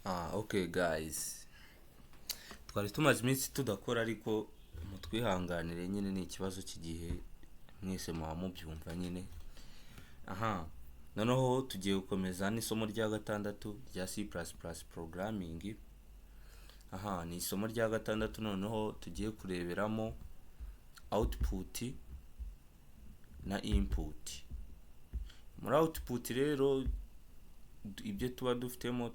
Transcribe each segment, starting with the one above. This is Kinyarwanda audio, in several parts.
Okay guys, twari tumaze iminsi tudakora, ariko mutwihanganire nyine, ni ikibazo cy'igihe, mwese muba mubyumva nyine. Aha noneho tugiye gukomeza n'isomo rya gatandatu rya C++ programming. Aha ni isomo rya gatandatu, noneho tugiye kureberamo output na input. Muri output rero, ibyo tuba dufitemo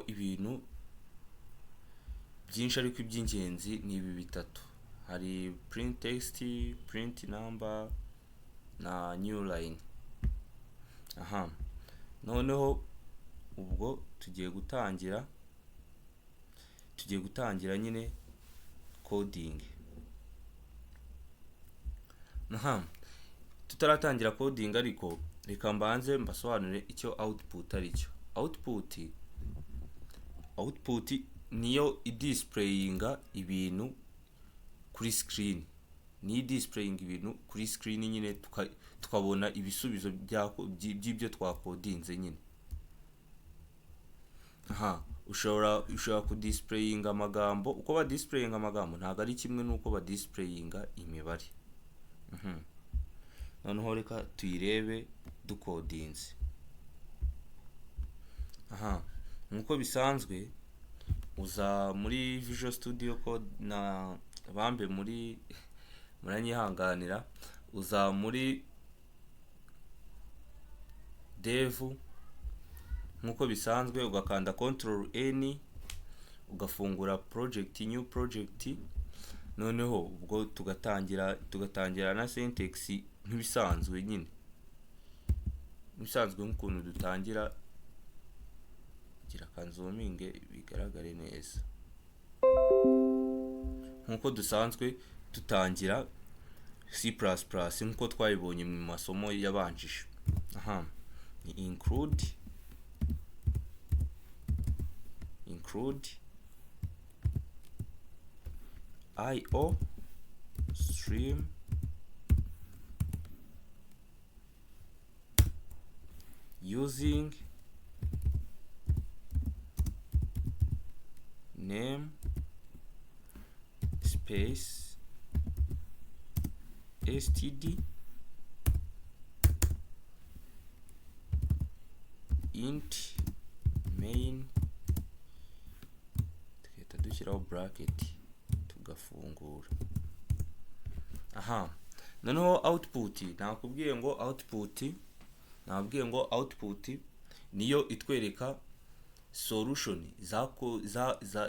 ibintu byinshi, ariko iby'ingenzi ni ibi bitatu: hari print text, print number na new line. Aha noneho ubwo tugiye gutangira nyine coding. Aha tutaratangira coding ariko, reka mbanze mbasobanurire icyo output ari cyo. Output niyo idisplayinga ibintu kuri screen, niyo idisplayinga ibintu kuri screen nyine, tukabona ibisubizo by'ibyo twakodinze nyine. Aha ushobora kudisplayinga amagambo. Uko badisplayinga amagambo ntabwo ari kimwe n'uko badisplayinga imibare. Noneho reka tuyirebe dukodinze. Aha nk'uko bisanzwe, uza muri Visual Studio Code na bambe muri, muranyihanganira, uza muri dev nk'uko bisanzwe, ugakanda Control N, ugafungura project, new project. Noneho ubwo tugatangira na syntax nk'ibisanzwe nyine, nk'ibisanzwe nk'ukuntu dutangira. Gira kanzoominge bigaragare neza. Nk'uko dusanzwe dutangira C++, nk'uko twabibonye mu masomo yabanjije, aha ni include io stream using namespace std int main, tugahita dushyiraho bracket tugafungura. Aha noneho output, nakubwiye ngo output niyo itwereka solution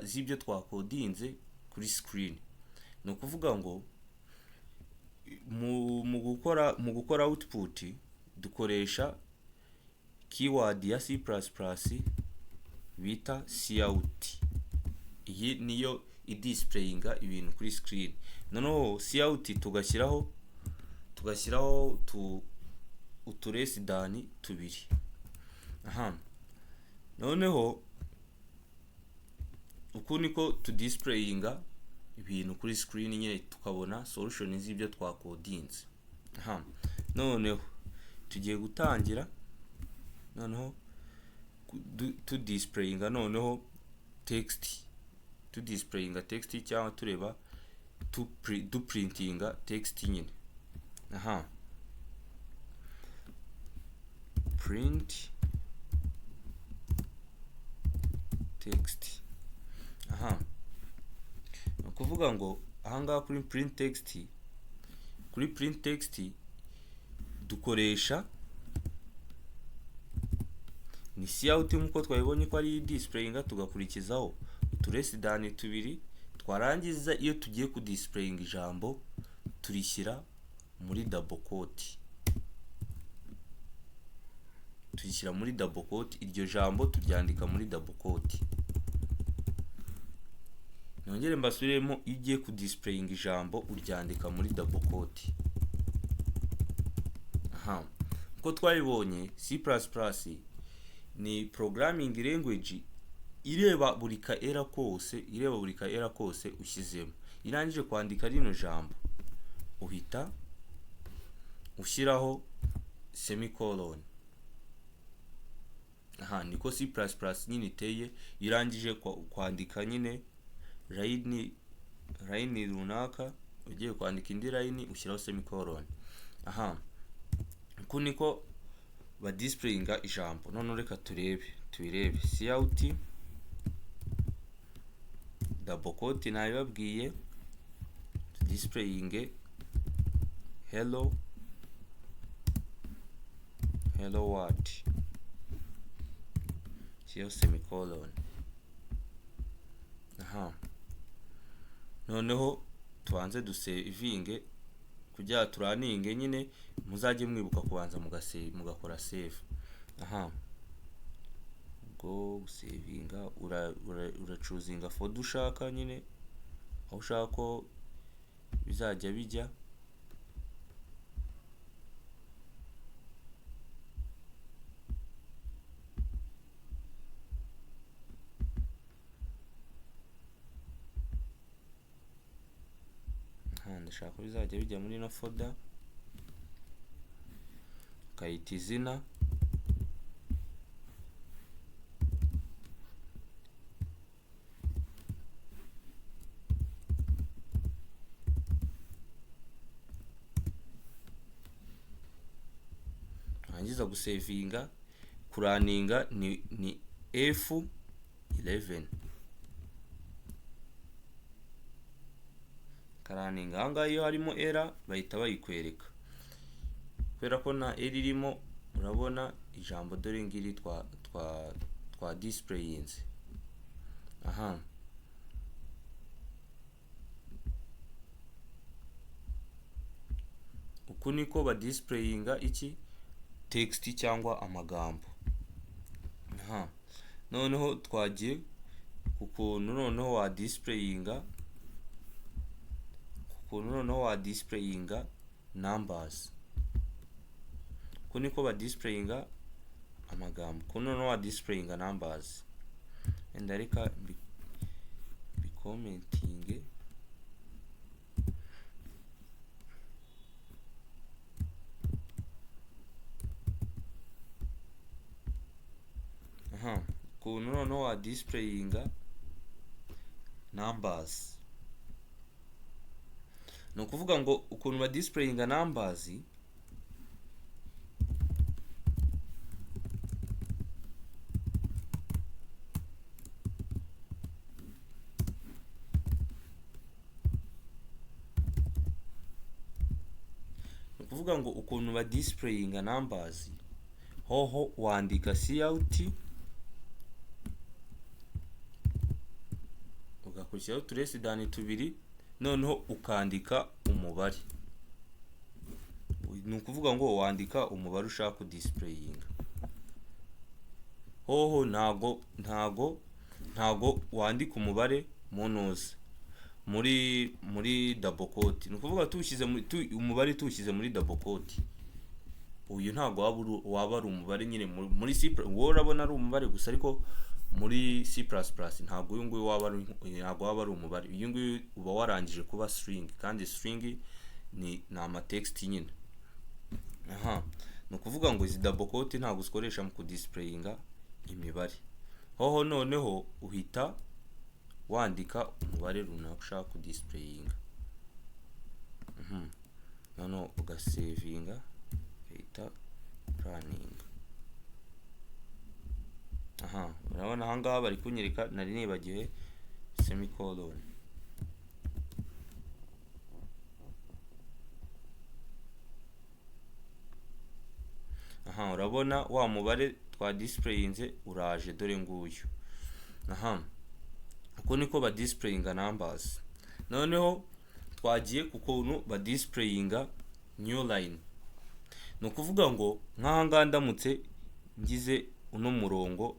z'ibyo twakodinze kuri screen. Ni ukuvuga ngo mu gukora output dukoresha keyword ya C++ bita cout. Iyi niyo idisplayinga ibintu kuri screen. Noneho cout tugashyiraho utu less than tubiri. Aha noneho uku niko tudisplayinga ibintu kuri screen nyine, tukabona solution z'ibyo twakodinze. Aha noneho tugiye gutangira, noneho tudisplayinga noneho text, tudisplayinga text cyangwa tureba duprintinga text nyine. Aha print text. Aha ni ukuvuga ngo ahangaha kuri print text dukoresha ni cout, nk'uko twabibonye ko ari displayinga, tugakurikizaho utu less than tubiri. Twarangiza, iyo tugiye kudisplayinga ijambo turishyira muri double quote, turishyira muri double quote, iryo jambo turyandika muri double quote. Nongere mbasubiremo: iyo ugiye kudisplayinga ijambo uryandika muri double quote. Aha uko twabibonye, C++ ni programming language ireba buri ka error kose, ireba buri ka error kose ushyizemo. Irangije kwandika rino jambo, uhita ushyiraho semicolon. Aha niko C++ nyine iteye. Irangije kwandika nyine line runaka, ugiye kwandika indi line ushyiraho semicolon. Aha uku niko badisplayinga ijambo. None reka turebe, tubirebe. Cout double quote nabibabwiye, displayinge hello hello world, shyiraho semicolon. Aha noneho tubanze dusevinge kugira turaninge nyine, muzajye mwibuka kubanza mugakora save. Aha ubwo gusevinga uracuzinga folder ushaka nyine, aho ushaka ko bizajya bijya. Aha ndashaka ko bizajya bijya muri ino folder, ukayita izina. Warangiza gusevinga, kuraninga ni F11, karaninga. Aha ngaha iyo harimo error bahita bayikwereka, kubera ko nta error irimo. Urabona ijambo dore ngiri twa displayinze. Aha uku niko badisplayinga iki text cyangwa amagambo. Aha noneho twagiye ku kuntu noneho wa displayinga, ku kuntu noneho wa displayinga numbers. Uku niko badisplayinga amagambo, uku noneho wa displayinga numbers. Wenda reka mbikomentinge. Aha ukuntu noneho wa displayinga numbers, ni ukuvuga ngo ukuntu ba displayinga numbers, ni ukuvuga ngo ukuntu ba displayinga numbers, hoho wandika cout ugakurikiraho uturesidani tubiri, noneho ukandika umubare. Ni ukuvuga ngo wandika umubare ushaka kudisplayinga. Hoho ntago wandika umubare mu ntuza muri double quote. Ni ukuvuga tuwushyize muri, umubare tuwushyize muri double quote, uyu ntago waba ari umubare nyine muri C, wowe urabona ari umubare gusa, ariko muri C++ ntabwo uyu nguyu waba ari, ntabwo waba ari umubare. Uyu nguyu uba warangije kuba string, kandi string ni ama text nyine. Aha ni ukuvuga ngo izi double quote ntabwo uzikoresha mu kudisplayinga imibare. Hoho noneho uhita wandika umubare runaka ushaka kudisplayinga, noneho ugasevinga, ugahita running. Aha urabona aha ngaha bari kunyereka nari nibagiwe semicolon. Aha urabona wa mubare twa displayinze uraje, dore nguyu. Aha uko niko ba displayinga numbers. Noneho twagiye ku kuntu ba displayinga new line. Ni ukuvuga ngo nk'aha ngaha ndamutse ngize uno murongo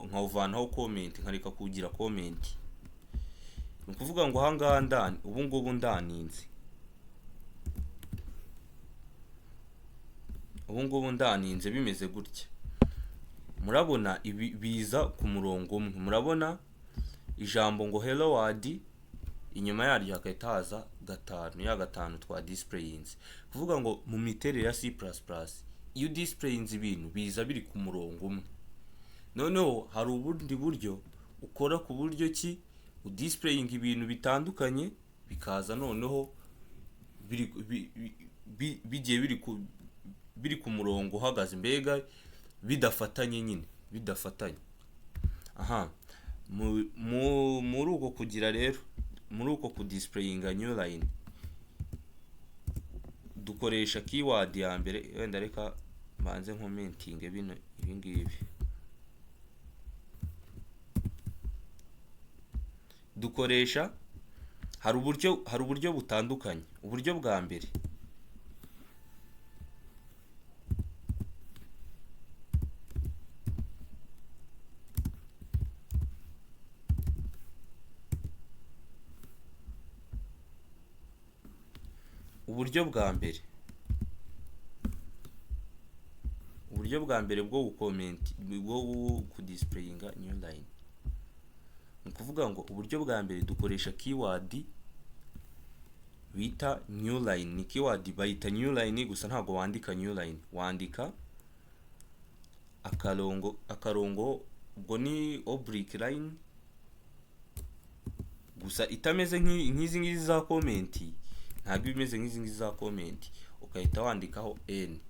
nkawuvanaho comment, nkareka kuwugira comment, ni ukuvuga ngo aha ngaha ndani ubu ngubu ndaninze, ubu ngubu ndaninze bimeze gutya. Murabona ibi biza ku murongo umwe. Murabona ijambo ngo hello world, inyuma yaryo hagahita haza 5, ya 5 twa displayinze. Kuvuga ngo mu miterere ya C++ Iyo udisplayinze ibintu biza biri ku murongo umwe. Noneho hari ubundi buryo ukora ku buryo ki udisplayinga ibintu bitandukanye bikaza noneho biri bigiye biri ku murongo uhagaze, mbega bidafatanye nyine, bidafatanye. Aha muri uko kugira rero, muri uko kudisplayinga new line, dukoresha keyword ya mbere. Wenda reka mbanze nkomentinge bino ibi ngibi. Dukoresha hari uburyo butandukanye. Uburyo bwa mbere, uburyo bwa mbere bwo gukomenti, bwo kudisplayinga new line, ni ukuvuga ngo uburyo bwa mbere dukoresha keyword bita new line. Ni keyword bayita new line gusa, ntabwo wandika new line, wandika akarongo, ubwo ni oblique line gusa itameze nk'izi ngizi za comment. Ntabwo iba imeze nk'izi ngizi za comment. Ugahita wandikaho n,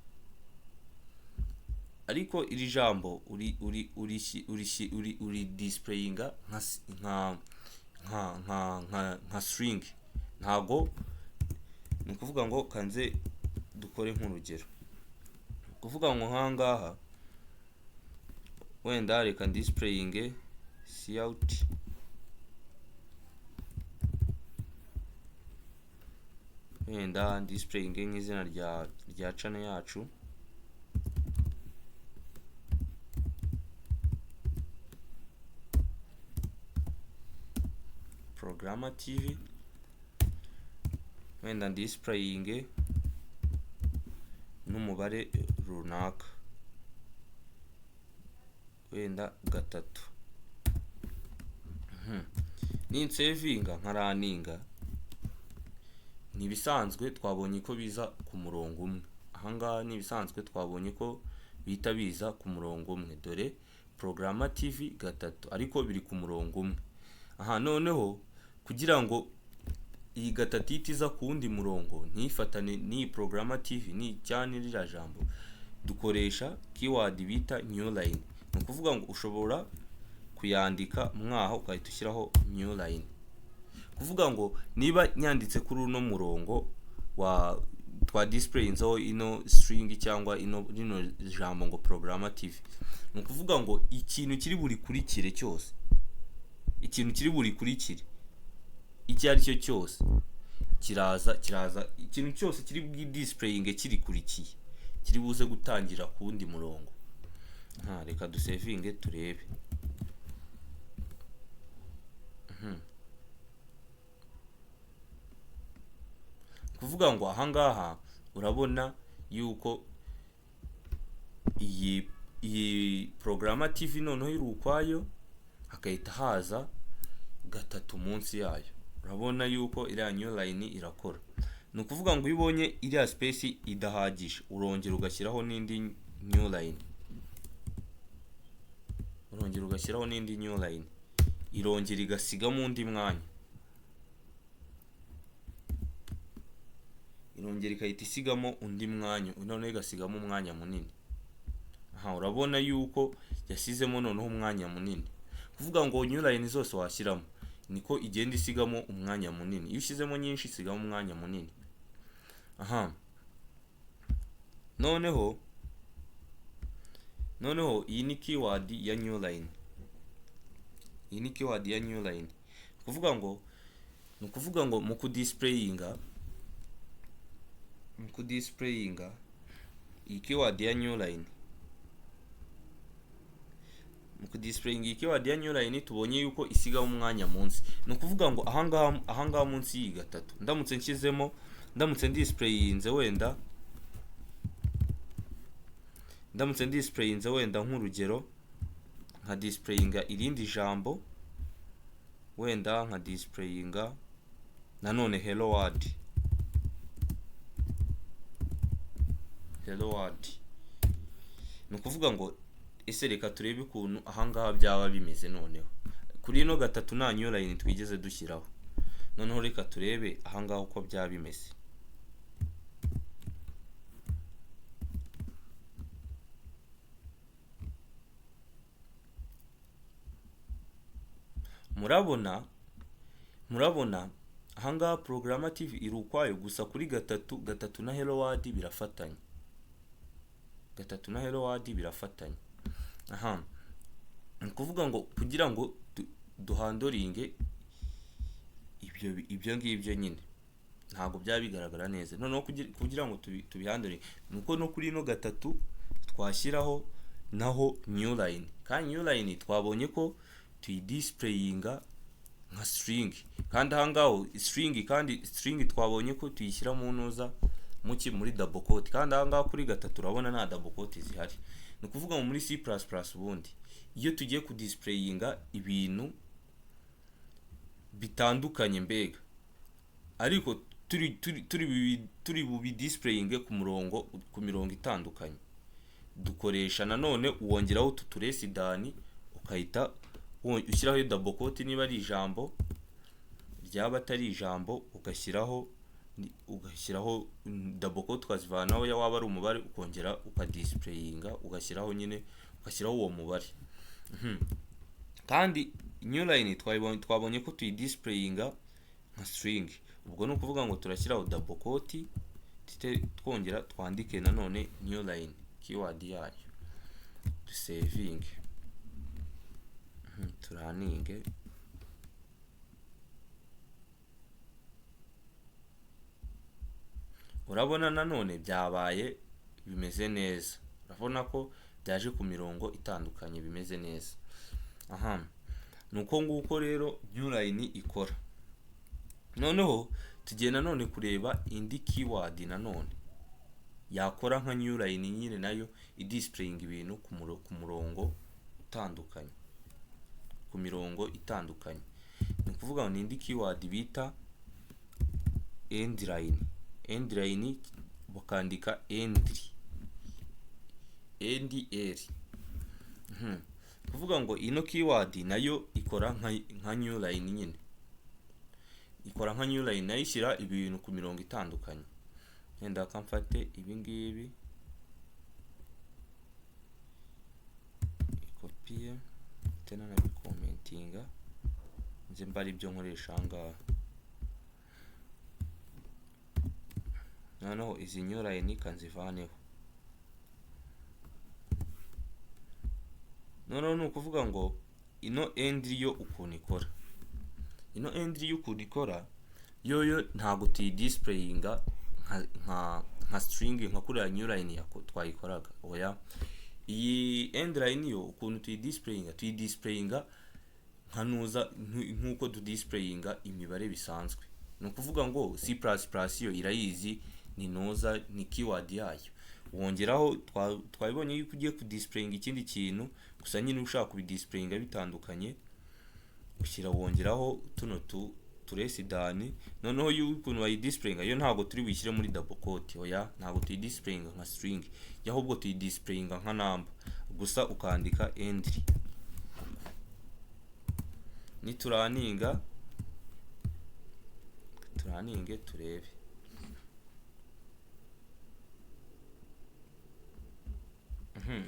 ariko iri jambo uri displayinga nka string. Ntago ni ukuvuga ngo kanze dukore nk'urugero. Ni ukuvuga ngo nkangaha wenda reka displayinge cout wenda displayinge nk'izina rya channel yacu, Programmer TV. Wenda displayinge n'umubare runaka, wenda 3. Ninsevinga nkaraninga, ni ibisanzwe, twabonye ko biza ku murongo umwe. Ahangaha ni ibisanzwe, twabonye ko bihita biza ku murongo umwe. Dore Programmer TV 3, ariko biri ku murongo umwe. Aha noneho kugira ngo iyi 3 ihite iza ku wundi murongo, ntifatane n'iyi Programmer TV ni cyane ririya jambo, dukoresha keyword bita new line. Ni ukuvuga ngo ushobora kuyandika mwaho ugahita ushyiraho new line. Kuvuga ngo niba nyanditse kuri uno murongo wa twa displayinzeho ino string cyangwa ino rino jambo ngo Programmer TV, ni ukuvuga ngo ikintu kiri burikurikire cyose, ikintu kiri burikurikire icyo ari cyo cyose kiraza, ikintu cyose kiri bwidisplayinge kirikurikiye kiri buze gutangira ku wundi murongo. Nka reka dusevinge turebe. Kuvuga ngo ahangaha urabona yuko iyi Programmer TV noneho iri ukwayo, hagahita haza 3 munsi yayo. Urabona yuko iriya new line irakora. Ni ukuvuga ngo iyo ubonye iriya space idahagije, urongera ugashyiraho n'indi new line, urongera ugashyiraho n'indi new line, irongera igasigamo undi mwanya, irongera igahita isigamo undi mwanya, noneho igasigamo umwanya munini. Aha urabona yuko yasizemo noneho umwanya munini. Kuvuga ngo new line zose washyiramo niko igenda isigamo umwanya munini. Iyo ushyizemo nyinshi isigamo umwanya munini. Aha noneho iyi ni keyword ya new line, iyi ni keyword ya new line. Kuvuga ngo ni ukuvuga ngo mu kudisplayinga iyi keyword ya new line, mu kudisplayinga iyi keyword ya new line, tubonye yuko isigamo umwanya munsi. Ni ukuvuga ngo ahangaha munsi y'iyi 3, ndamutse nshyizemo, ndamutse ndisplayinze wenda, ndamutse ndisplayinze wenda nk'urugero nka displayinga irindi jambo, wenda nka displayinga nanone hello world, hello world. Ni ukuvuga ngo ese reka turebe ukuntu ahangaha byaba bimeze. Noneho kuri ino gatatu nta new line twigeze dushyiraho. Noneho reka turebe ahangaha uko byaba bimeze. Murabona ahangaha programmative iri ukwayo, gusa kuri gatatu, gatatu na hello world birafatanye, gatatu na hello world birafatanye. Aha ni ukuvuga ngo kugira ngo duhandlinge ibyo ngibyo nyine ntabwo byaba bigaragara neza. Noneho kugira ngo tubihandlinge ni uko no kuri ino gatatu twashyiraho naho new line, kandi new line twabonye ko tuyidisplayinga nka string, kandi ahangaho string, kandi string twabonye ko tuyishyira mu ntuza muki muri double quote, kandi ahangaha kuri gatatu urabona nta double quote zihari. Ni ukuvuga ngo muri C++ ubundi iyo tugiye kudisplayinga ibintu bitandukanye mbega, ariko turi bubidisplayinge ku murongo, ku mirongo itandukanye, dukoresha nanone wongeraho utu tu less than, ukahita ushyiraho double quote niba ari ijambo, ryaba atari ijambo ugashyiraho double quote ukazivanaho, waba ari umubare ukongera ukadisplayinga ugashyiraho nyine ugashyiraho uwo mubare. Kandi new line twabonye ko tuyidisplayinga nka string, ubwo ni ukuvuga ngo turashyiraho double quote twongera twandike nanone new line keyword yayo, dusavinge, turunninge. Urabona nanone byabaye bimeze neza, urabona ko byaje ku mirongo itandukanye bimeze neza. Aha ni uko nguko rero new line ikora. Noneho tugiye nanone kureba indi keyword nanone yakora nka new line nyine, nayo idisplaying ibintu ku murongo utandukanye, ku mirongo itandukanye. Ni ukuvuga ngo ni indi keyword bita end line. End line bakandika endl, endl. Kuvuga ngo ino keyword nayo ikora nka new line nyine, ikora nka new line, nayo ishyira ibintu ku mirongo itandukanye. Wenda kamfate ibi ngibi ikopiye tena nabicommentinga nze mbara ibyo nkoresha aha ngaha. Noneho izi new line kanzivaneho. Noneho ni ukuvuga ngo ino endl yo ukuntu ikora, ino endl yo ukuntu ikora yoyo ntabwo tuyidisplayinga nka string nka kuriya new line twayikoraga, oya. Iyi end line yo ukuntu tuyidisplayinga, tuyidisplayinga nka nuza nk'uko tudisplayinga imibare bisanzwe. Ni ukuvuga ngo C++ yo irayizi, ni nuza ni keyword yayo. Wongeraho twabibonye yuko ugiye kudisplayinga ikindi kintu gusa nyine ushaka kubidisplayinga bitandukanye, ushyira wongeraho tuno tu less than. Noneho yo ukuntu bayidisplayinga yo ntabwo turi buyishyire muri double quote, oya, ntabwo tuyidisplayinga nka string, ahubwo tuyidisplayinga nka number gusa, ukandika endl. Niturunninga, turunninge turebe.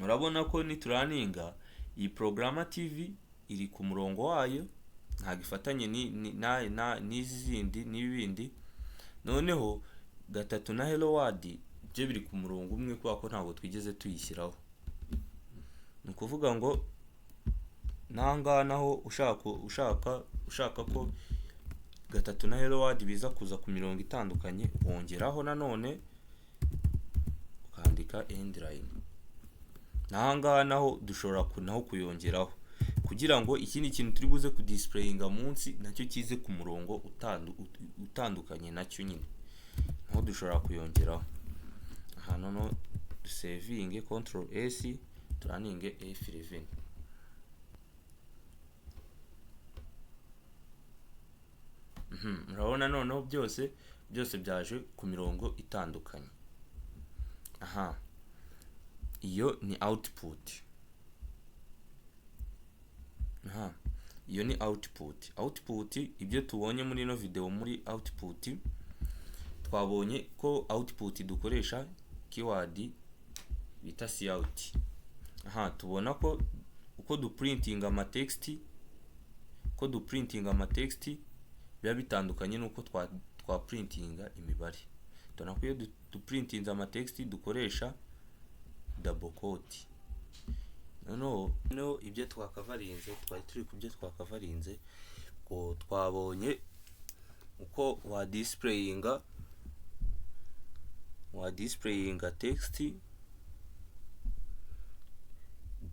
Urabona ko niturunninga iyi porogaramu TV iri ku murongo wayo, ntabwo ifatanye n'izi zindi n'ibindi. Noneho gatatu na hello world byo biri ku murongo umwe kubera ko ntabwo twigeze tuyishyiraho. Ni ukuvuga ngo n'ahangaha naho ushaka ko gatatu na hello world biza kuza ku mirongo itandukanye, wongeraho nanone ukandika end line. N'ahangaha naho dushobora naho kuyongeraho kugira ngo ikindi kintu turi buze kudisplayinga munsi nacyo kize ku murongo utandukanye nacyo nyine, naho dushobora kuyongeraho. Aha noneho dusavinge, control S, turunninge F11. Murabona noneho byose byaje ku mirongo itandukanye. Aha Iyo ni output. Aha, iyo ni output. Output, ibyo tubonye muri ino video muri output, twabonye ko output dukoresha keyword bita cout. Aha tubona ko uko duprintinga amatext, uko duprintinga amatext biba bitandukanye n'uko twa printinga imibare. Tubona ko iyo duprintinze amatext dukoresha double quote. Noneho ibyo twakavarinze, twari turi ku byo twakavarinze, ngo twabonye uko wa displayinga text.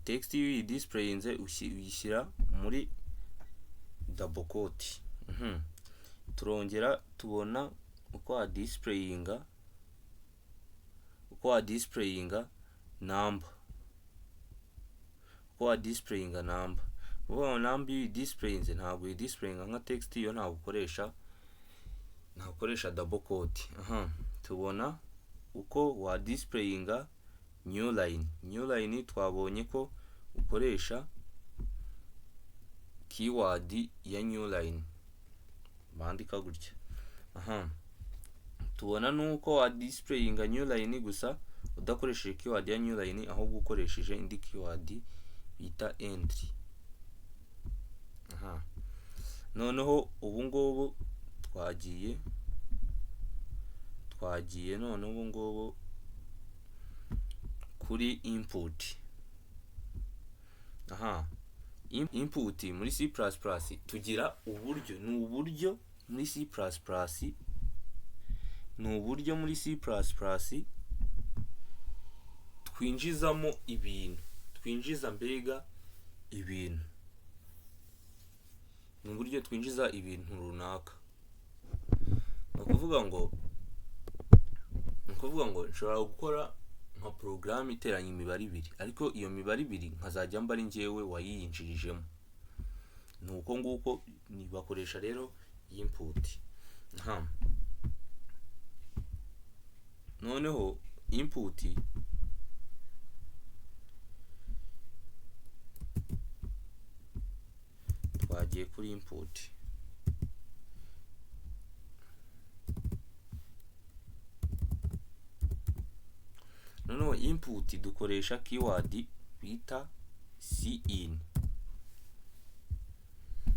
Text iyo uyidisplayinze uyishyira muri double quote. Turongera tubona uko wa displayinga number, uko wa displayinga number. Uvuga ngo number iyo uyidisplayinze ntabwo uyidisplayinga nka text, iyo ntabwo ukoresha double quote. Aha tubona uko wa displayinga new line. New line twabonye ko ukoresha keyword ya new line bandika gutya. Aha tubona nuko wa displayinga new line gusa udakoresheje keyword ya new line, ahubwo ukoresheje indi keyword bita endl. Aha noneho ubu ngubu twagiye none ubu ngubu kuri input. Aha input muri C++ tugira uburyo, ni uburyo muri C++, ni uburyo muri C++ twinjizamo ibintu, twinjiza mbega ibintu, ni uburyo twinjiza ibintu runaka. Ni ukuvuga ngo nshobora gukora nka porogaramu iteranya imibare ibiri, ariko iyo mibare ibiri nkazajya mba ari njyewe wayiyinjirijemo. Ni uko nguko bakoresha rero input. Aha noneho input twagiye kuri input. Noneho input dukoresha keyword bita cin.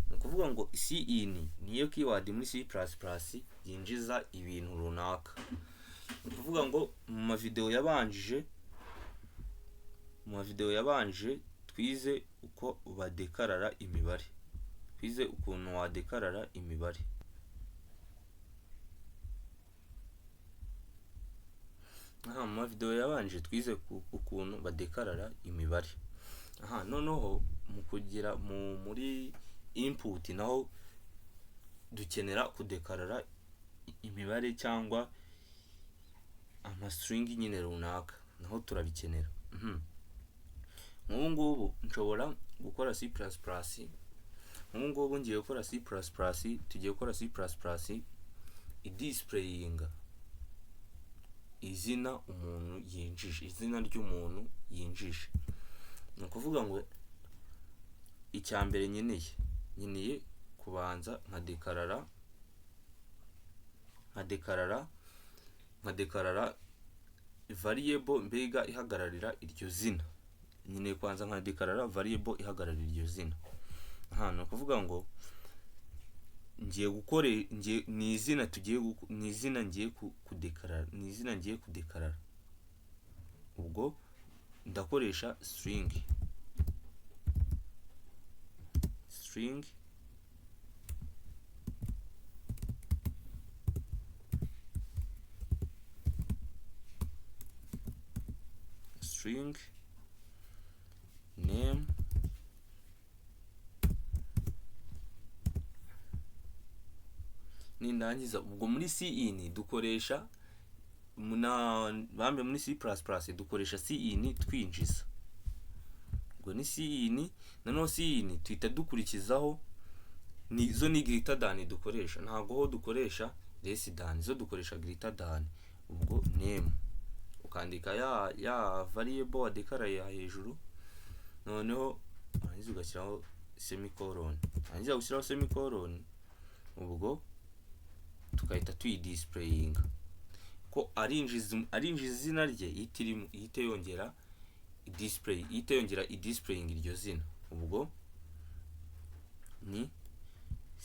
Ni ukuvuga ngo cin niyo keyword muri C++ yinjiza ibintu runaka. Ni ukuvuga ngo mu mavideo yabanjije twize uko badekarara imibare, twize ukuntu wadekarara imibare. Aha mu mavideo yabanje twize ukuntu badekarara imibare. Aha noneho mu kugira muri input naho dukenera kudekarara imibare cyangwa amastring nyine runaka, naho turabikenera. Nk'ubu ngubu nshobora gukora C++. Nk'ubu ngubu ngiye gukora C++, tugiye gukora C++ idisplayinga izina umuntu yinjije, izina ry'umuntu yinjije. Ni ukuvuga ngo icya mbere nkeneye kubanza nkadekarara variable mbega ihagararira iryo zina. Nkeneye kubanza nkadekarara variable ihagararira iryo zina. Aha ni ukuvuga ngo ngiye gukore ngiye ni izina tugiye ni izina ngiye kudekarara, ni izina ngiye kudekarara. Ubwo ndakoresha string string name nindangiza. Ubwo muri cin dukoresha na bambe muri C++ dukoresha cin twinjiza. Ubwo ni cin, noneho cin tuhita dukurikizaho ni zo ni greater than dukoresha, ntabwo ho dukoresha less than, zo dukoresha greater than. Ubwo name Ukandika ya variable wadekaraye hejuru, noneho warangiza ugashyiraho semicolon. Warangiza gushyiraho semicolon, ubwo tugahita tuyidisplayinga ko arinjiza izina rye, ihita irimo, ihita yongera display, ihita yongera idisplaying iryo zina. Ubwo ni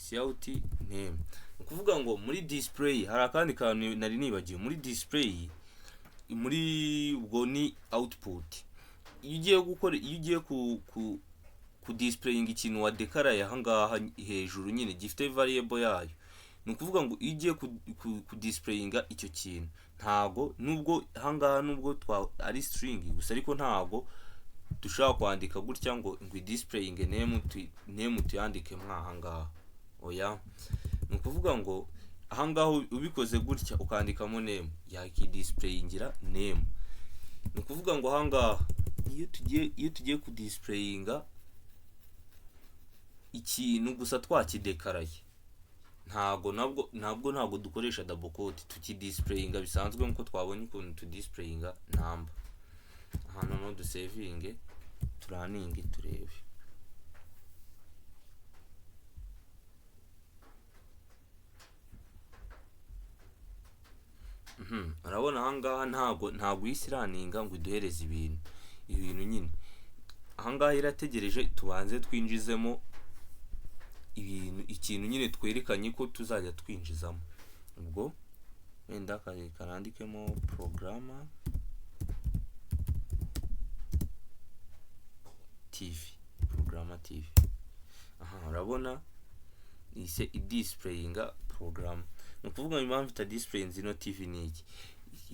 cout name. Ni ukuvuga ngo muri display hari akandi kantu nari nibagiwe. Muri display, muri ubwo ni output. Iyo ugiye gukora, iyo ugiye ku displaying ikintu wadekaraye ahangaha hejuru nyine gifite variable yayo, ni ukuvuga ngo iyo ugiye ku displayinga icyo kintu, ntago nubwo ahangaha nubwo twa ari string gusa, ariko ntago dushobora kwandika gutya ngo displaying name, name tuyandike mwahangaha. Oya, ni ukuvuga ngo ahangaha ubikoze gutya ukandikamo name, yakidisplayingira name. Ni ukuvuga ngo ahangaha iyo tugiye kudisplayinga ikintu gusa twakidekaraye, ntago nabwo ntabwo ntabwo dukoresha double quote, tukidisplayinga bisanzwe nkuko twabonye ukuntu tudisplayinga number. Aha noneho dusevinge, turaninge, turebe. Urabona ahangaha ntago ihise iraninga ngo iduhereze ibintu nyine. Ahangaha irategereje tubanze twinjizemo ibintu, ikintu nyine twerekanye ko tuzajya twinjizamo. Ubwo wenda karandikemo porogaramu TV, porogaramu TV. Aha urabona ihise idisplayinga porogaramu. Ni ukuvuga ngo impamvu itadisplayinze ino TV ni iki?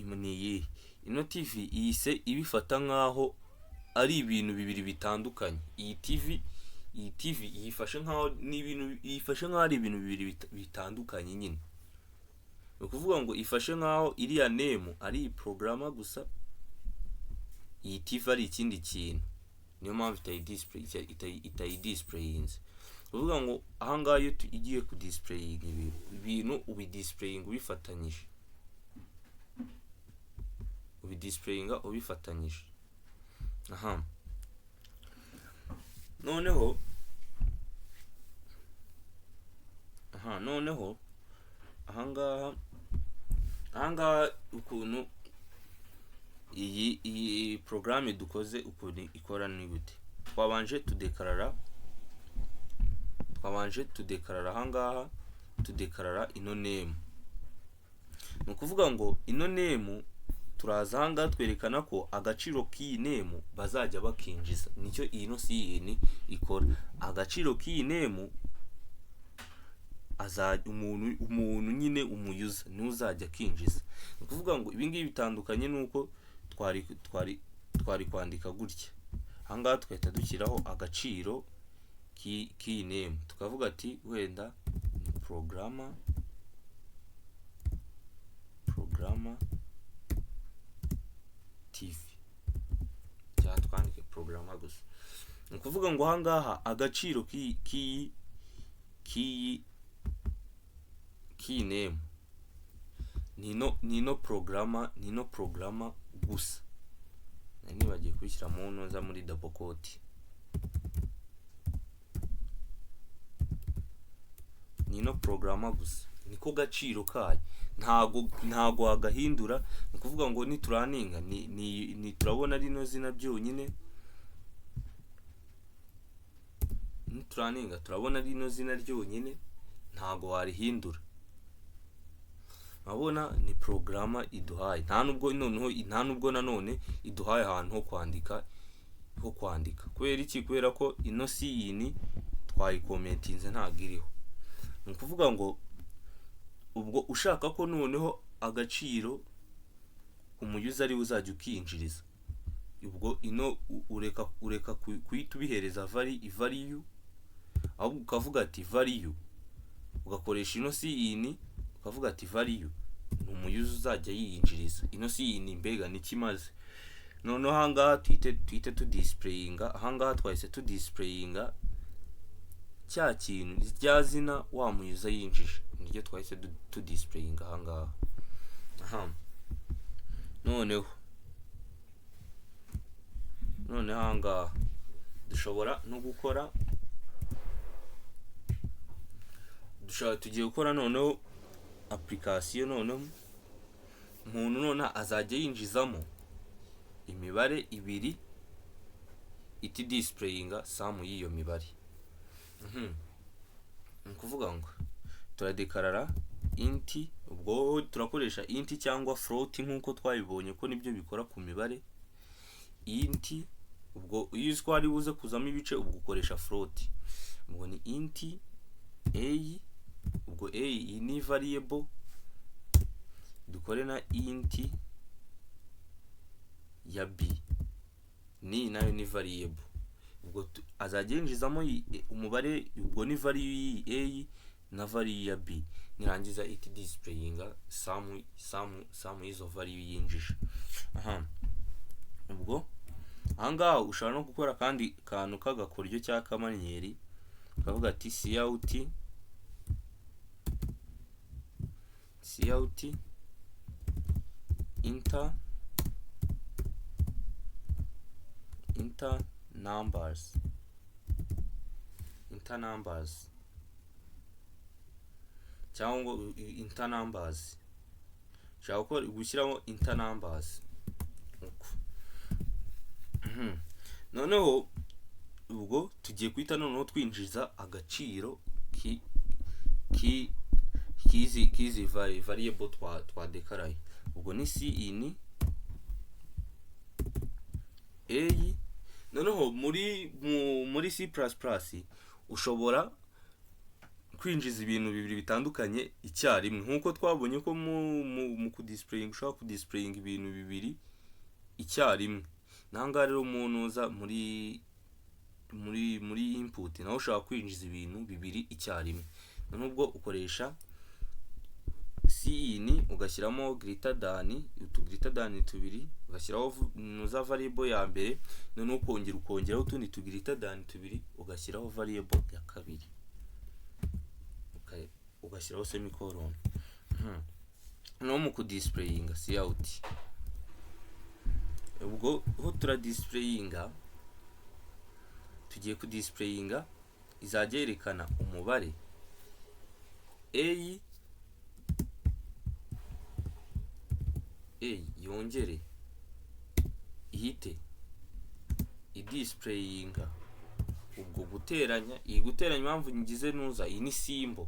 Ni iyihe? Ino TV ihise ibifata nk'aho ari ibintu bibiri bitandukanye. Iyi TV yifashe nk'aho ni ibintu, yifashe nk'aho ari ibintu bibiri bitandukanye nyine. Ni ukuvuga ngo ifashe nk'aho iriya name ari iyi porogaramu gusa, iyi TV ari ikindi kintu. Niyo mpamvu itayidisplayinze. Kuvuga ngo ahangaha iyo igiye kudisplayinga ibintu, ubidisplayinga ubifatanyije, ubidisplayinga ubifatanyije. Aha noneho, ahangaha ukuntu iyi porogaramu dukoze ukuntu ikora ni gute? Twabanje tudekarara ahangaha, tudekarara ino name. Ni ukuvuga ngo ino name turaza ahangaha twerekana ko agaciro k'iyi name bazajya bakinjiza. Nicyo iyi no cin ikora. Agaciro k'iyi name umuntu nyine umuyuza niwe uzajya akinjiza. Ni ukuvuga ngo ibi ngibi bitandukanye n'uko twari kwandika gutya ahangaha, tugahita dushyiraho agaciro k'iyi name, tukavuga ati wenda ni porogaramu TV, cyangwa twandike porogaramu gusa. Ni ukuvuga ngo ahangaha agaciro k'iyi name ni ino porogaramu gusa. Nari nibagiye kubishyira mu ntuza, muri double quote. Ni ino porogaramu gusa, niko gaciro kayo, ntago wagahindura. Ni ukuvuga ngo nituraninga ni turabona rino zina byonyine. Nituraninga turabona rino zina ryonyine, ntago warihindura. Urabona ni porogaramu iduhaye. Nta nubwo noneho, nta nubwo nanone iduhaye ahantu ho kwandika. Kubera iki? Kubera ko ino cin twayikomentinze, ntago iriho. Ni ukuvuga ngo ubwo ushaka ko noneho agaciro umuyuza ariwe uzajya ukinjiriza, ubwo ino ureka guhita ubihereza value, ahubwo ukavuga ati value, ugakoresha ino cin, ukavuga ati value ni umuyuza uzajya yiyinjiriza. Ino cin mbega nicyo imaze. Noneho ahangaha tuhite tudisplayinga. Ahangaha twahise tudisplayinga cya kintu, rya zina wa muyuza yinjije, niryo twahise tudisplayinga ahangaha. Aha noneho Noneho ahangaha dushobora no gukora, dushobora, tugiye gukora noneho application. Noneho umuntu noneho azajya yinjizamo imibare ibiri, iti displayinga sum y'iyo mibare. Ni ukuvuga ngo turadeclarara int. Ubwo turakoresha int cyangwa float, nk'uko twabibonye ko nibyo bikora ku mibare. Int, ubwo iyo uzi ko hari buze kuzamo ibice, ubwo ukoresha float. Ubwo ni int a, ubwo a iyi ni variable. Dukore na int ya b, ni nayo ni variable. Ubwo azajya yinjizamo umubare, ubwo ni value y'iyi a na value ya b. Nirangiza iti displayinga sum y'izo value yinjije. Aha, ubwo ahangaha ushobora no gukora akandi kantu k'agakoryo cyangwa akamanyeri, ukavuga ati cout enter numbers, enter numbers, cyangwa ngo enter numbers. Ushobora gukora gushyiramo enter numbers uko. Noneho ubwo tugiye guhita noneho twinjiza agaciro ki ki kizi variable twadeclaraye. Ubwo ni cin a. Noneho muri C++ ushobora kwinjiza ibintu bibiri bitandukanye icyarimwe, nk'uko twabonye ko mu kudisplayinga ushobora kudisplayinga ibintu bibiri icyarimwe. Nangaha rero umuntu uza muri input, nawe ushobora kwinjiza ibintu bibiri icyarimwe. Noneho ubwo ukoresha cin, ugashyiramo greater than, utu greater than tubiri, ugashyiraho nuza variable ya mbere, noneho ukongera ukongeraho utundi tu greater than tubiri, ugashyiraho variable ya kabiri, ugashyiraho semicolon. Noneho mu kudisplayinga cout, ubwo ho turadisplayinga, tugiye kudisplayinga izajya yerekana umubare a, yongere ihite idisplayinga ubwo guteranya. Iyi guteranya, impamvu ngize nuza, iyi ni symbol.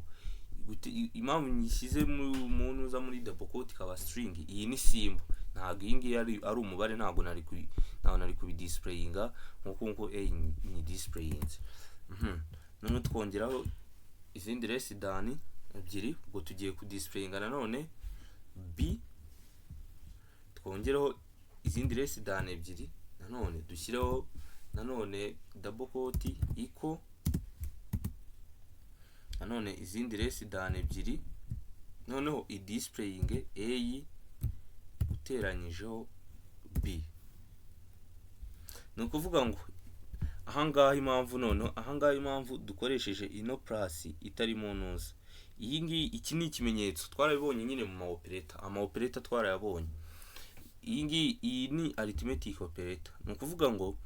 Impamvu nyishyize mu nuza muri double quote ikaba string, iyi ni symbol, ntabwo iyi ngiyi ari umubare. Ntabwo nari kubidisplayinga nkuko a ni displayinze. Noneho twongeraho izindi less than ebyiri. Ubwo tugiye kudisplayinga nanone b, twongereho izindi less than ebyiri, nanone dushyireho nanone double quote, equal, nanone izindi less than ebyiri, noneho idisplayinge a uteranyijeho b. Ni ukuvuga ngo ahangaha impamvu, noneho ahangaha impamvu dukoresheje ino plus itari mu ntuza iyi ngiyi, iki ni ikimenyetso twarabibonye nyine mu ma operator, ama operator twarayabonye. Iyi ngiyi, iyi ni arithmetic operator. Ni ukuvuga ngo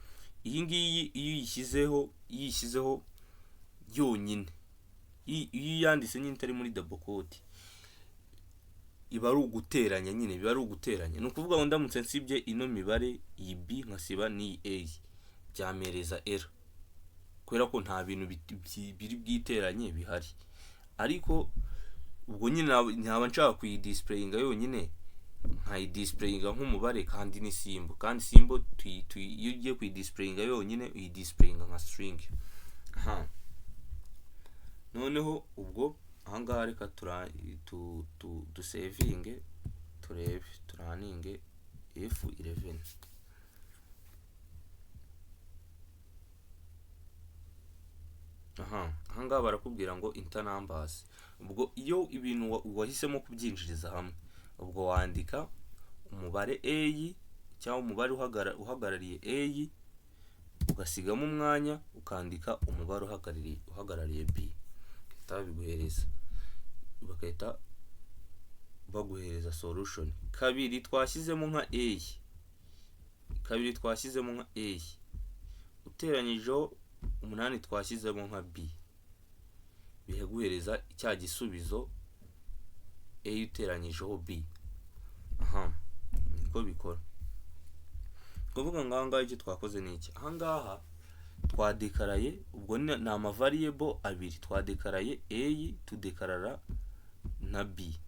iyi ngiyi iyo uyishyizeho yonyine, iyo uyanditse nyine itari muri double quote, iba ari uguteranya nyine, biba ari uguteranya. Ni ukuvuga ngo ndamutse nsibye ino mibare, iyi b nkasiba n'iyi a, byampereza error, kubera ko nta bintu biri bwiteranye bihari. Ariko ubwo nyine naba nshaka kuyidisplayinga yonyine, nkayidisplayinga nk'umubare, kandi ni symbol, kandi symbol iyo ugiye kuyidisplayinga yonyine uyidisplayinga nka string. Aha noneho ubwo ahangaha reka tura tu, tu, dusavinge, turebe, turunninge F11. Aha ahangaha barakubwira ngo enter numbers. Ubwo iyo ibintu wahisemo kubyinjiriza hamwe, ubwo wandika umubare a cyangwa umubare uhagarariye a, ugasigamo umwanya, ukandika umubare uhagarariye b, bagahita babiguhereza, bagahita baguhereza solution. Kabiri twashyizemo nka a, kabiri twashyizemo nka a. Uteranyijeho 8 twashyizemo nka b, bikaguhereza cya gisubizo a uteranyijeho b. Aha niko bikora. Kuvuga ngo ahangaha icyo twakoze ni iki? Ahangaha twadekaraye, ubwo ni amavariable abiri, twadekaraye a, tudekarara na b.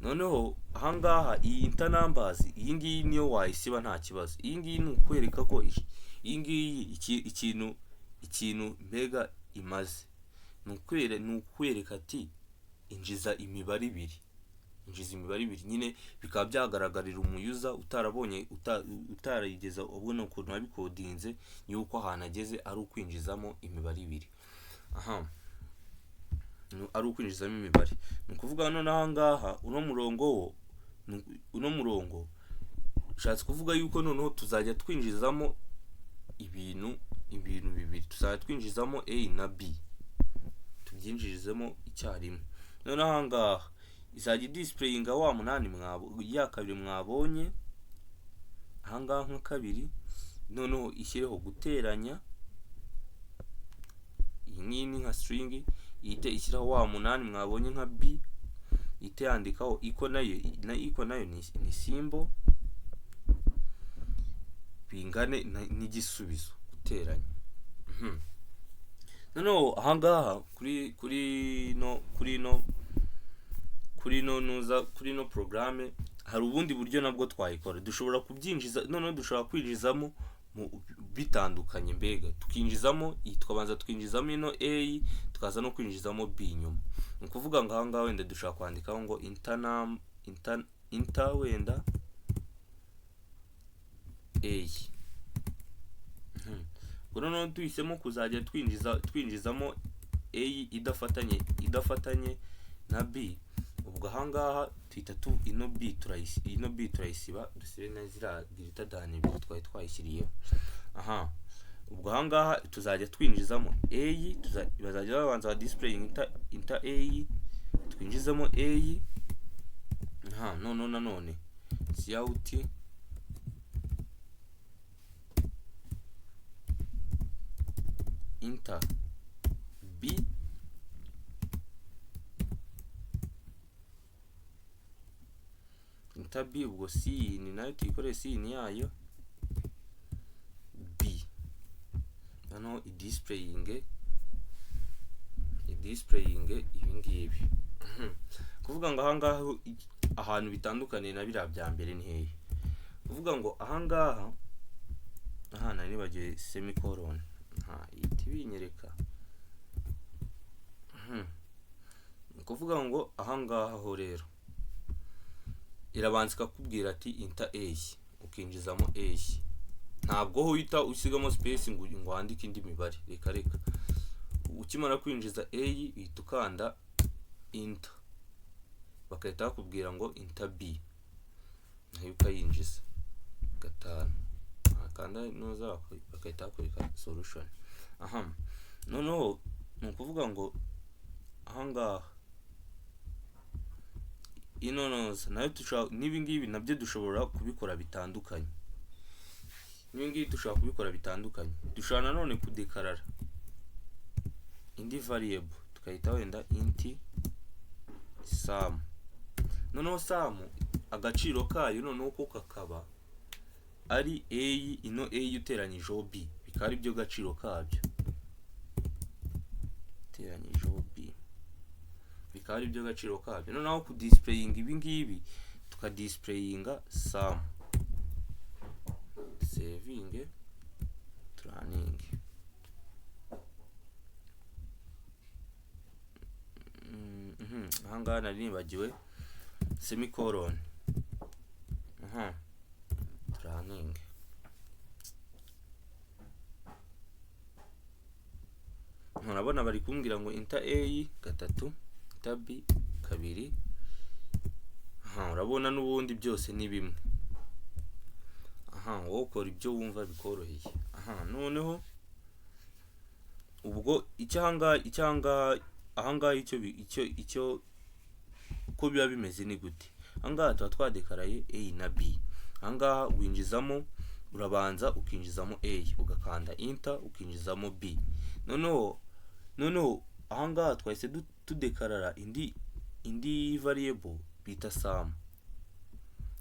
Noneho ahangaha iyi enter numbers, iyi ngiyi niyo wayisiba nta kibazo. Iyi ngiyi ni ukwereka ko iyi ngiyi ikintu mbega imaze ni ukwereka ati injiza imibare ibiri, injiza imibare ibiri nyine, bikaba byagaragarira umuyuza utarabonye, utarigeze ubona ukuntu wabikodinze, yuko ahantu ageze ari ukwinjizamo imibare ibiri. Aha ari ukwinjizamo imibare. Ni ukuvuga noneho ahangaha uno murongo wo, uno murongo ushatse kuvuga yuko noneho tuzajya twinjizamo ibintu bibiri, tuzajya twinjizamo a na b, tubyinjirizemo icyarimwe. Noneho ahangaha izajya idisplayinga wa 8 mwabo, ya 2 mwabonye ahangaha nka 2, noneho ishyireho guteranya, iyi ngiyi ni nka string, ihite ishyiraho wa 8 mwabonye nka b, ihite yandikaho equal, nayo na equal nayo ni symbol, bingane n'igisubizo guteranya. Noneho ahangaha kuri no nuza kuri no programme, hari ubundi buryo nabwo twayikora. Dushobora kubyinjiza, noneho dushobora kwinjizamo mu bitandukanye, mbega tukinjizamo iyi, tukabanza twinjizamo ino a, tukaza no kwinjizamo b inyuma. Ni ukuvuga ngo ahangaha wenda dushobora kwandikaho ngo enter num enter, enter wenda a. Ubwo noneho duhisemo kuzajya twinjizamo a idafatanye na b. Ubwo ahangaha tuhita tu ino b turayisiba, dusibe na ziriya greater than ebyiri twari twayishyiriyeho. Aha ubwo ahangaha tuzajya twinjizamo a, bazajya babanza ba displaying enter a, twinjizemo a. Aha noneho nanone cout enter b, enter b, ubwo cin nayo tuyikoreye cin yayo b, noneho idisplaying ibi ngibi. Kuvuga ngo ahangaha ahantu bitandukaniye na biriya bya mbere ni hehe? Kuvuga ngo ahangaha, aha nari nibagiwe semicolon, aha ihita ibinyereka. Ni ukuvuga ngo ahangaha ho rero irabanza ikakubwira ati enter a, ukinjizamo a. Ntabwo ho uhita usigamo space ngo wandike indi mibare, reka reka. Ukimara kwinjiza a uhita ukanda enter, bagahita bakubwira ngo enter b, nayo ukayinjiza 5, wakanda nuza bagahita bakwereka solution. Aha noneho ni ukuvuga ngo ahangaha ino noza nayo dushobora, n'ibi ngibi nabyo dushobora kubikora bitandukanye, n'ibi ngibi dushobora kubikora bitandukanye. Dushobora nanone kudekarara indi variable, tukayita wenda int sum. Noneho sum agaciro kayo noneho ko kakaba ari a, ino a uteranyijeho b, bikaba ari byo gaciro kabyo, uteranyijeho b bikaba ari byo gaciro kabyo. Noneho kudisplayinga ibi ngibi, tukadisplayinga sum, savinge, turaninge. Ahangaha nari nibagiwe semicolon. Aha turaninge, murabona bari kumbwira ngo enter a 3, enter b 2. Aha urabona n'ubundi byose ni bimwe. Aha wowe ukora ibyo wumva bikoroheye. Aha noneho ubwo icyangaha ahangaha icyo uko biba bimeze ni gute? Ahangaha tuba twadekaraye a na b. Ahangaha winjizamo Urabanza ukinjizamo a, ugakanda enter, ukinjizamo b. Noneho ahangaha twahise tudeclarara indi variable bita sum.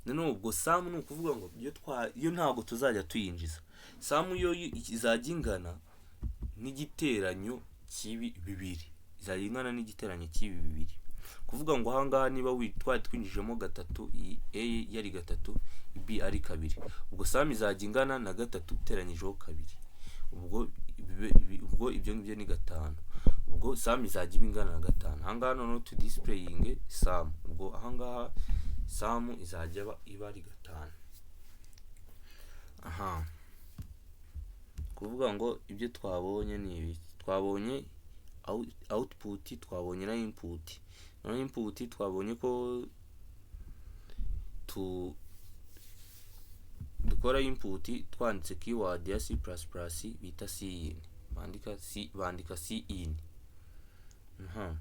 Noneho ubwo sum ni ukuvuga ngo iyo twa yo ntabwo tuzajya tuyinjiza. Sum yo izajya ingana n'igiteranyo cy'ibi bibiri, izajya ingana n'igiteranyo cy'ibi bibiri. Kuvuga ngo ahangaha niba twari twinjijemo gatatu, iyi a yari gatatu, b ari kabiri, ubwo sum izajya ingana na gatatu uteranyijeho kabiri, ubwo ibyo ngibyo ni gatanu. Ubwo sum izajya iba ingana na gatanu. Ahangaha noneho tudisplayinge sum. Ubwo ahangaha sum izajya iba ari gatanu. Aha kuvuga ngo ibyo twabonye ni ibi: twabonye output, twabonye na input. Noneho input twabonye ko dukora input twanditse keyword ya C++ bita cin. Bandika c, bandika cin. Aha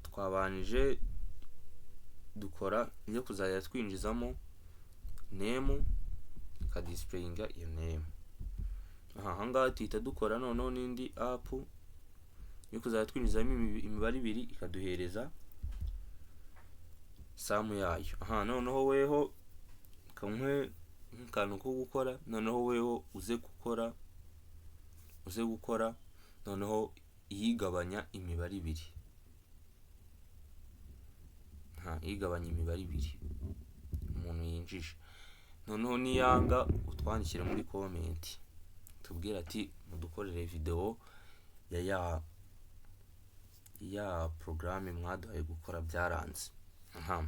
twabanije dukora iyo kuzajya twinjizamo name, ikadisplayinga iyo name. Aha ahangaha tuhita dukora noneho n'indi app yo kuzajya twinjizamo imibare ibiri, ikaduhereza sum yayo. Aha noneho weho kamwe nk'akantu ko gukora, noneho weho uze gukora noneho iyigabanya imibare ibiri. Ha, igabanya imibare ibiri umuntu yinjije. Noneho niyanga utwandikire muri comment, tubwire ati mudukorere video ya porogaramu mwaduhaye gukora byaranze. Aha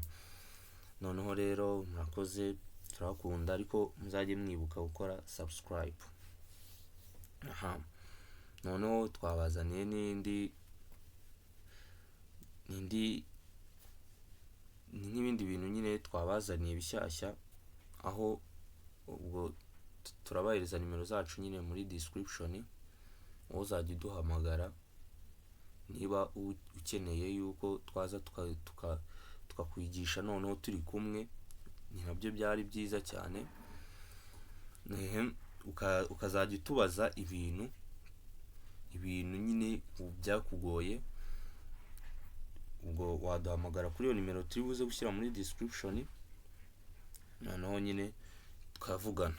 noneho rero murakoze, turabakunda, ariko muzajye mwibuka gukora subscribe. Aha noneho twabazaniye n'indi n'ibindi bintu nyine twabazaniye bishyashya, aho ubwo turabahereza nimero zacu nyine muri description. Wowe uzajya uduhamagara niba ukeneye yuko twaza tukakwigisha noneho turi kumwe, ni nabyo byari byiza cyane. Ehem, ukazajya utubaza ibintu nyine byakugoye. Ubwo waduhamagara kuri iyo nimero turi buze gushyira muri description, noneho nyine tukavugana.